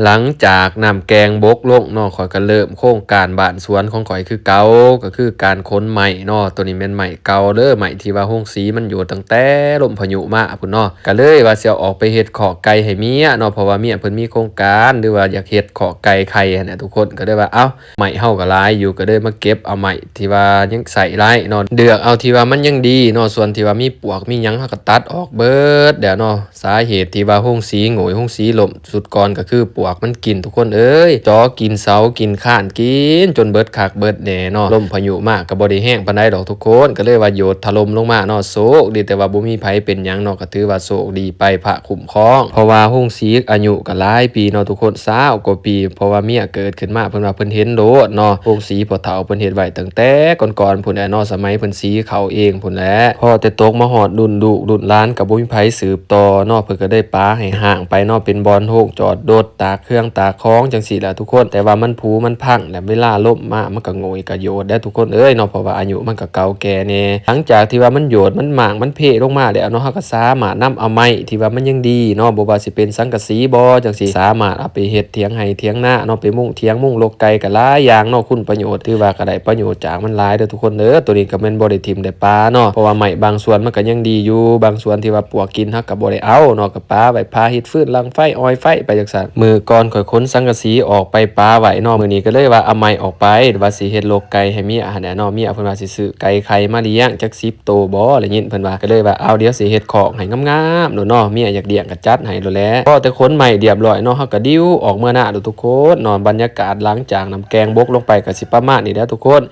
ຫຼັງຈາກນ້ຳແກ່ງບົກລົງເນາະ ຂ້ອຍກໍເລີ່ມໂຄງການບ້ານສວນຂອງຂ້ອຍຄືເກົ່າ ກໍຄືການຂົນໄມ້ເນາະ. ໂຕນີ້ແມ່ນໄມ້ເກົ່າເດີ້ ໄມ້ທີ່ວ່າໂຮງສີມັນໂຫຍດຕັ້ງແຕ່ລົມພາຍຸມາພຸ້ນເນາະ. ກໍເລີຍວ່າຊິເອົາອອກໄປເຮັດຄອກໄກ່ໃຫ້ເມຍເນາະ ເພາະວ່າເມຍເພິ່ນມີໂຄງການ ຫຼືວ່າຢາກເຮັດຄອກໄກ່ໄຂ່ຫັ້ນແຫຼະທຸກຄົນ. ກໍເລີຍວ່າ ເອົ້າ ໄມ້ເຮົາກໍຫຼາຍຢູ່ ກໍເລີຍມາເກັບເອົາໄມ້ທີ່ວ່າຍັງໃຊ້ຫຼາຍເນາະ ເລືອກເອົາທີ່ວ່າມັນຍັງດີເນາະ. ສ່ວນທີ່ວ່າມີປວກມີຫຍັງ ເຮົາກໍຕັດອອກເບິດແລ້ວເນາະ. ສາເຫດທີ່ວ່າໂຮງສີໂຫຍ ໂຮງສີລົ້ມຊຸດກ່ອນ ກໍຄືປວກມັນກິນທຸກຄົນເອີຍ ຈໍກິນເສົາກິນຄານ ກິນຈົນເບິດຄັກເບິດແນ່ເນາະ. ລົມພາຍຸມາກໍບໍ່ໄດ້ແຮງປານໃດດອກທຸກຄົນ ກໍເລີຍວ່າໂຫຍດຖະຫຼົ່ມລົງມາເນາະ. ໂຊກດີແຕ່ວ່າບໍ່ມີໃຜເປັນຫຍັງເນາະ ກໍຖືວ່າໂຊກດີໄປ ພະຄຸ້ມຄອງ ເພາະວ່າໂຮງສີອາຍຸກໍຫຼາຍປີເນາະທຸກຄົນ ຊາວກວ່າປີ ເພາະວ່າເມຍເກີດຂຶ້ນມາ ເພິ່ນວ່າເພິ່ນເຫັນໂລດເນາະ ໂຮງສີພໍ່ເຖົ້າເພິ່ນເຮັດໄວ້ຕັ້ງແຕ່ກ່ອນໆພຸ້ນແຫຼະເນາະ ສະໄໝເພິ່ນສີເຂົ້າເອງພຸ້ນແຫຼະ. ພໍແຕ່ຕົກມາຮອດລຸ້ນລູກລຸ້ນຫຼານກໍບໍ່ມີໃຜສືບຕໍ່ເນາະ ເພິ່ນກໍໄດ້ປາໃຫ້ຮ້າງໄປເນາະ ເປັນບ່ອນໂຮງຈອດລົດ ຕາກເຄື່ອງຕາກຂອງຈັ່ງຊີ້ແຫຼະທຸກຄົນ. ແຕ່ວ່າມັນຜຸມັນພັງ ແລະເວລາລົມມາມັນກໍໂຫຍກໍໂຫຍດແຫຼະທຸກຄົນເອີຍເນາະ ເພາະວ່າອາຍຸມັນກໍເກົ່າແກ່ແນ່. ຫຼັງຈາກທີ່ວ່າມັນໂຫຍດ ມັນໝ້າງ ມັນເພລົງມາແລ້ວເນາະ ເຮົາກໍສາມາດນຳເອົາໄມ້ທີ່ວ່າມັນຍັງດີເນາະ ບໍ່ວ່າຊິເປັນສັງກະສີບໍ ຈັ່ງຊີ້ ສາມາດເອົາໄປເຮັດຖຽງໄຮ່ຖຽງນາເນາະ ໄປມຸງຖຽງມຸງລົກໄກ່ກໍຫຼາຍຢ່າງເນາະ ຄຸນປະໂຫຍດ ຖືວ່າກໍໄດ້ປະໂຫຍດຈາກມັນຫຼາຍເດີ້ທຸກຄົນເດີ້. ໂຕນີ້ກໍແມ່ນບໍ່ໄດ້ຖິ້ມໄດ້ປາເນາະ ເພາະວ່າໄມ້ບາງສ່ວນມັນກໍຍັງດີຢູ່ ບາງສ່ວນທີ່ວ່າປວກກິນ ເຮົາກໍບໍ່ໄດ້ເອົາເນາະ ກໍປະໄວ້ ພາເຮັດຟືນ ດັງໄຟ ອອຍໄຟໄປຈັ່ງຊັ້ນ. ມື້ກ່ອນຂ້ອຍຂົນສັງກະສີອອກໄປປະໄວ້ເນາະ ມື້ນີ້ກໍເລີຍວ່າເອົາໄມ້ອອກໄປ ວ່າຊິເຮັດລົກໄກ່ໃຫ້ເມຍຫັ້ນແຫຼະເນາະ. ເມຍເພິ່ນວ່າຊິຊື້ໄກ່ໄຂ່ມາລ້ຽງຈັກສິບໂຕບໍ ໄດ້ຍິນເພິ່ນວ່າ ກໍເລີຍວ່າ ເອົາ ດຽວຊິເຮັດຄອກໃຫ້ງາມໆໂລດເນາະ ເມຍຢາກລ້ຽງກໍຈັດໃຫ້ໂລດແຫຼະ. ພໍແຕ່ຂົນໄມ້ລຽບລ້ອຍເນາະ ເຮົາກໍດິ້ວອອກເມືອໜ້າໂລດທຸກຄົນເນາະ. ບັນຍາກາດຫຼັງຈາກນ້ຳແກ່ງບົກລົງໄປກໍຊິປະມານນີ້ແຫຼະທຸກຄົນ.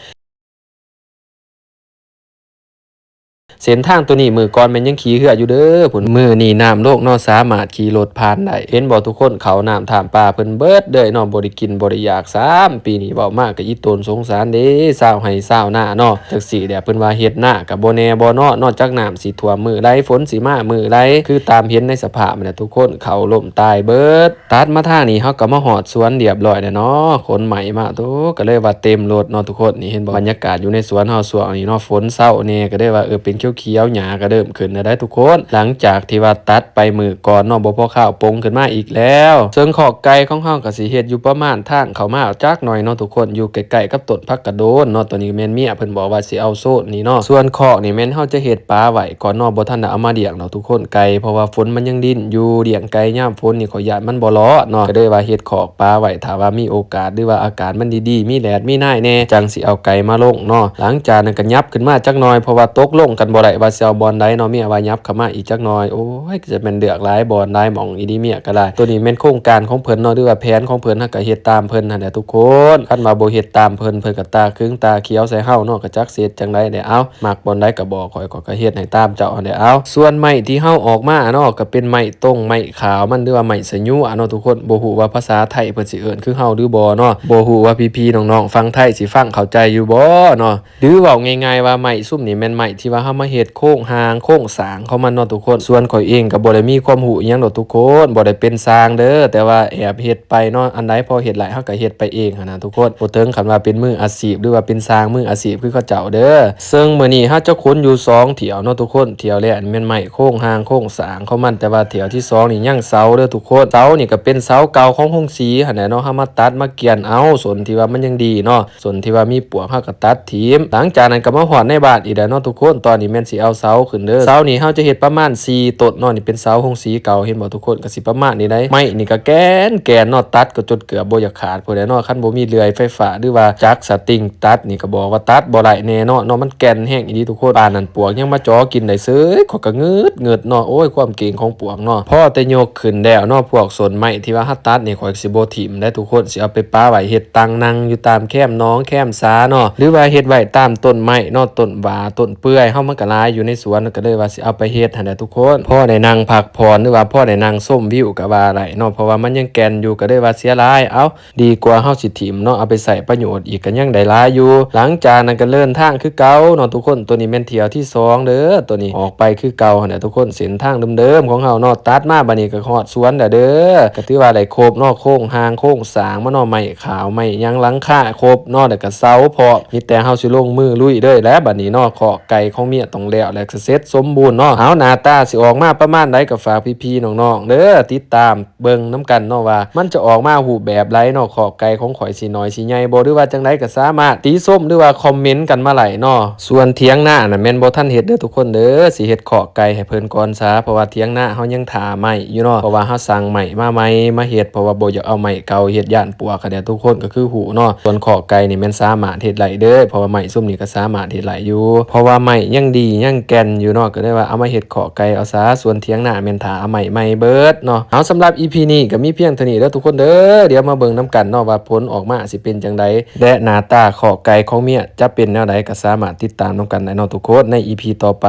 ເສັ້ນທາງໂຕນີ້ມື້ກ່ອນແມ່ນຍັງຂີ້ເຫື່ອຢູ່ເດີ້ພຸ້ນ ມື້ນີ້ນ້ຳລົງເນາະ ສາມາດຂີ່ລົດຜ່ານໄດ້. ເຫັນບໍ່ທຸກຄົນ ເຂົ້ານ້ຳຖ້າມປ່າເພິ່ນເບິດເລີຍເນາະ ບໍ່ໄດ້ກິນບໍ່ໄດ້ຢາກຊ້ຳ. ປີນີ້ເວົ້າມາກໍອີ່ຕົນສົງສານເດ້ ຊາວໄຮ່ຊາວນາເນາະ. ຈັ່ງຊີ້ແຫຼະ ເພິ່ນວ່າເຮັດນາກໍບໍ່ແນ່ບໍ່ເນາະ ນອກຈາກນ້ຳຊິຖ້ວມມື້ໃດ ຝົນຊິມາມື້ໃດ ຄືຕາມເຫັນໃນສະພາບຫັ້ນແຫຼະທຸກຄົນ ເຂົ້າລົ້ມຕາຍເບິດ. ຕັດມາທາງນີ້ ເຮົາກໍມາຮອດສວນລຽບລ້ອຍແລ້ວເນາະ ຂົນໄມ້ມາ ໂຕ ກໍເລີຍວ່າເຕັມລົດເນາະທຸກຄົນ. ນີ້ເຫັນບໍ່ ບັນຍາກາດຢູ່ໃນສວນເຮົາຊ່ວງນີ້ເນາະ ຝົນເຊົາແນ່ ກໍເລີຍວ່າ ເອີ ເປັນຂຽວໆ ຫຍ້າກໍເລີ່ມຂຶ້ນແລ້ວໄດ໋ທຸກຄົນ. ຫຼັງຈາກທີ່ວ່າຕັດໄປມື້ກ່ອນເນາະ ບໍ່ພໍຄາວປົງຂຶ້ນມາອີກແລ້ວ. ເຊິ່ງຄອກໄກ່ຂອງເຮົາກໍຊິເຮັດຢູ່ປະມານທາງເຂົ້າມາຈັກໜ່ອຍເນາະທຸກຄົນ ຢູ່ໃກ້ໆກັບຕົ້ນຜັກກະໂດນເນາະ. ໂຕນີ້ແມ່ນເມຍເພິ່ນບອກວ່າຊິເອົາໂຊນນີ້ເນາະ ສ່ວນຄອກນີ້ແມ່ນເຮົາຈະເຮັດປະໄວ້ກ່ອນເນາະ ບໍ່ທັນໄດ້ເອົາມາລ້ຽງດອກທຸກຄົນ ໄກ່ ເພາະວ່າຝົນມັນຍັງດິນຢູ່ ລ້ຽງໄກ່ຍາມຝົນນີ້ ຂ້ອຍຢ້ານມັນບໍ່ລອດເນາະ ກໍເລີຍວ່າເຮັດຄອກປະໄວ້ ຖ້າວ່າມີໂອກາດ ຫຼືວ່າອາກາດມັນດີໆ ມີແດດມີນາຍແນ່ ຈັ່ງຊິເອົາໄກ່ມາລົງເນາະ. ຫຼັງຈາກນັ້ນກໍຫຍັບຂຶ້ນມາຈັກໜ່ອຍ ເພາະວ່າຕົກລົງກັນບໍ່ໄດ້ວ່າຊິເອົາບ່ອນໃດເນາະ ເມຍວ່າຫຍັບເຂົ້າມາອີກຈັກໜ່ອຍ. ໂອ້ຍ ຈະແມ່ນເລືອກຫຼາຍບ່ອນຫຼາຍໝ່ອງອີ່ຫຼີເມຍກໍໄດ້. ໂຕນີ້ແມ່ນໂຄງການຂອງເພິ່ນເນາະ ຫຼືວ່າແຜນຂອງເພິ່ນ ເຮົາກໍເຮັດຕາມເພິ່ນຫັ້ນແຫຼະທຸກຄົນ. ຄັນວ່າບໍ່ເຮັດຕາມເພິ່ນ ເພິ່ນກໍຕາຄຶງຕາຂຽວໃສ່ເຮົາເນາະ ກໍຈັກຊິເຮັດຈັ່ງໃດແດ່. ເອົ້າ ມັກບ່ອນໃດກໍບອກຂ້ອຍ ຂ້ອຍກໍເຮັດໃຫ້ຕາມເຈົ້າຫັ້ນແຫຼະ. ເອົ້າ ສ່ວນໄມ້ທີ່ເຮົາອອກມາເນາະ ກໍເປັນໄມ້ຕົງໄມ້ຂາວມັນ ຫຼືວ່າໄມ້ສະຫຍວະເນາະທຸກຄົນ. ບໍ່ຮູ້ວ່າພາສາໄທເພິ່ນຊິເອີ້ນຄືເຮົາຫຼືບໍ່ເນາະ ບໍ່ຮູ້ວ່າພີ່ໆນ້ອງໆຝັ່ງໄທຊິຟັງເຂົ້າໃຈຢູ່ບໍ່ເນາະ. ຫຼືເວົ້າງ່າຍໆວ່າໄມ້ຊຸມນີ້ແມ່ນໄມ້ທີ່ວ່າເຮົາມາເຮັດໂຄງຮ່າງໂຄງສ້າງຂອງມັນເນາະທຸກຄົນ. ສ່ວນຂ້ອຍເອງກໍບໍ່ໄດ້ມີຄວາມຮູ້ອີ່ຫຍັງດອກທຸກຄົນ ບໍ່ໄດ້ເປັນຊ່າງເດີ້ ແຕ່ວ່າແອບເຮັດໄປເນາະ ອັນໃດພໍເຮັດໄດ້ເຮົາກໍເຮັດໄປເອງຫັ້ນນະທຸກຄົນ. ບໍ່ເຖິງຂັ້ນວ່າເປັນມືອາຊີບ ຫຼືວ່າເປັນຊ່າງມືອາຊີບຄືເຂົາເຈົ້າເດີ້. ເຊິ່ງມື້ນີ້ເຮົາຈະຂົນຢູ່ສອງຖ້ຽວເນາະທຸກຄົນ. ຖ້ຽວແລກນີ້ແມ່ນໄມ້ໂຄງຮ່າງໂຄງສ້າງຂອງມັນ ແຕ່ວ່າຖ້ຽວທີສອງນີ້ຍັງເສົາເດີ້ທຸກຄົນ. ເສົານີ້ກໍເປັນເສົາເກົ່າຂອງໂຮງສີຫັ້ນແຫຼະເນາະ ເຮົາມາຕັດມາກ່ຽນເອົາ ສົນທີ່ວ່າມັນຍັງດີເນາະ ສ່ວນທີ່ວ່າມີປວກເຮົາກໍຕັດຖິ້ມ. ຫຼັງຈາກນັ້ນກໍມາຮອດໃນບ້ານອີກແລ້ວເນາະທຸກຄົນ. ຕອນນີ້ແມ່ນຊິເອົາເສົາຂຶ້ນເດີ້. ເສົານີ້ເຮົາຈະເຮັດປະມານສີ່ຕົ້ນເນາະ. ນີ້ເປັນເສົາໂຮງສີເກົ່າ ເຫັນບໍ່ທຸກຄົນ? ກໍຊິປະມານນີ້ໄດ໋. ໄມ້ນີ້ກໍແກ່ນແກ່ນເນາະ ຕັດກໍຈົນເກືອບບໍ່ຢາກຂາດພຸ້ນແຫຼະເນາະ. ຄັນບໍ່ມີເລື່ອຍໄຟຟ້າ ຫຼືວ່າຈັກສະຕິງຕັດນີ້ ກໍບອກວ່າຕັດບໍ່ໄດ້ແນ່ນອນເນາະ. ມັນແກ່ນແຮງອີ່ຫຼີທຸກຄົນ. ປານນັ້ນປວກຍັງມາຈໍກິນໄດ້ເສີຍ ຂ້ອຍກໍງຶດໆເນາະ. ໂອ້ຍ ຄວາມເກັ່ງຂອງປວກເນາະ. ພໍແຕ່ຍົກ ຂຶ້ນແລ້ວເນາະ ພວກຕົ້ນໄມ້ທີ່ວ່າເຮົາຕັດນີ້ ຂ້ອຍຊິບໍ່ຖິ້ມໄດ້ທຸກຄົນ ຊິເອົາໄປປະໄວ້ເຮັດຕັ່ງນັ່ງຢູ່ຕາມແຄມໜອງແຄມສາເນາະ ຫຼືວ່າເຮັດໄວ້ຕາມຕົ້ນໄມ້ເນາະ ຕົ້ນຫວ້າ ຕົ້ນເປື່ອຍເຮົາ ມັນກໍຫຼາຍຢູ່ໃນສວນ ກໍເລີຍວ່າຊິເອົາໄປເຮັດຫັ້ນແຫຼະທຸກຄົນ. ພໍໄດ້ນັ່ງພັກຜ່ອນ ຫຼືວ່າພໍໄດ້ນັ່ງຊົມວິວກໍວ່າໄດ້ເນາະ ເພາະວ່າມັນຍັງແກ່ນຢູ່ ກໍເລີຍວ່າເສຍຫຼາຍ. ເອົ້າ ດີກວ່າເຮົາຊິຖິ້ມເນາະ ເອົາໄປໃຊ້ປະໂຫຍດອີກກໍຍັງໄດ້ຫຼາຍຢູ່. ຫຼັງຈາກນັ້ນກໍເດີນທາງຄືເກົ່າເນາະທຸກຄົນ. ໂຕນີ້ແມ່ນຖ້ຽວທີສອງເດີ ໂຕນີ້ອອກໄປຄືເກົ່າຫັ້ນແຫຼະທຸກຄົນ ເສັ້ນທາງເດີມໆຂອງເຮົາເນາະ. ຕັດມາບາດນີ້ກໍຮອດສວນແລ້ວເດີ ກໍຖືວ່າໄດ້ຄົບເນາະ ໂຄງຮ່າງໂຄງສ້າງມາເນາະ ໄມ້ຂາວໄມ້ຫຍັງ ຫຼັງຄາຄົບເນາະ ແລ້ວກໍເສົາພ້ອມ. ມີແຕ່ເຮົາຊິລົງມືລຸຍເລີຍແຫຼະບາດນີ້ເນາະ. ຄອກໄກ່ຂອງເມຍ ຕ້ອງແລ້ວ ແລະ ກະເສັດສົມບູນເນາະ. ເອົາ ໜ້າຕາຊິອອກມາປະມານໃດ ກໍຝາກພີ່ໆນ້ອງໆເດີ ຕິດຕາມເບິ່ງນຳກັນເນາະ ວ່າມັນຈະອອກມາຮູບແບບໃດເນາະ. ຂອກໄກ່ຂອງຂ້ອຍຊິນ້ອຍຊິໃຫຍ່ບໍ່ ຫຼືວ່າຈັ່ງໃດ ກໍສາມາດຕິຊົມ ຫຼືວ່າຄອມເມັນກັນມາໄດ້ເນາະ. ສ່ວນຖຽງນານະ ແມ່ນບໍ່ທັນເຮັດເດີທຸກຄົນເດີ ຊິເຮັດຂອກໄກ່ໃຫ້ເພິ່ນກ່ອນຊະ ເພາະວ່າຖຽງນາເຮົາຍັງຖ້າໄມ້ຢູ່ເນາະ ເພາະວ່າເຮົາສັ່ງໄມ້ມາໃໝ່ມາເຮັດ ເພາະວ່າບໍ່ຢາກເອົາໄມ້ເກົ່າເຮັດ ຢ້ານປວກຫັ້ນແຫຼະ ທຸກຄົນກໍຄືຮູ້ເນາະ. ສ່ວນຂອກໄກ່ນີ້ແມ່ນສາມາດເຮັດໄດ້ເດີ ເພາະວ່າໄມ້ຊຸມນີ້ກໍສາມາດເຮັດໄດ້ຢູ່ ເພາະວ່າໄມ້ຍັງດີຍັງແກ່ນຢູ່ເນາະ ກໍເລີຍວ່າເອົາມາເຮັດຂອກໄກ່ເອົາຊະ. ສ່ວນຖຽງນາແມ່ນຖ້າເອົາໄມ້ໃໝ່ເບິດເນາະ. ເອົາ ສຳລັບອີພີນີ້ກໍມີພຽງເທົ່ານີ້ເດີທຸກຄົນເດີ ດຽວມາເບິ່ງນຳກັນເນາະ ວ່າຜົນອອກມາຊິເປັນຈັ່ງໃດ ແລະ ໜ້າຕາຂອກໄກ່ຂອງເມຍຈະເປັນແນວໃດ ກໍສາມາດຕິດຕາມນຳກັນໄດ້ເນາະທຸກຄົນ ໃນອີພີຕໍ່ໄປ.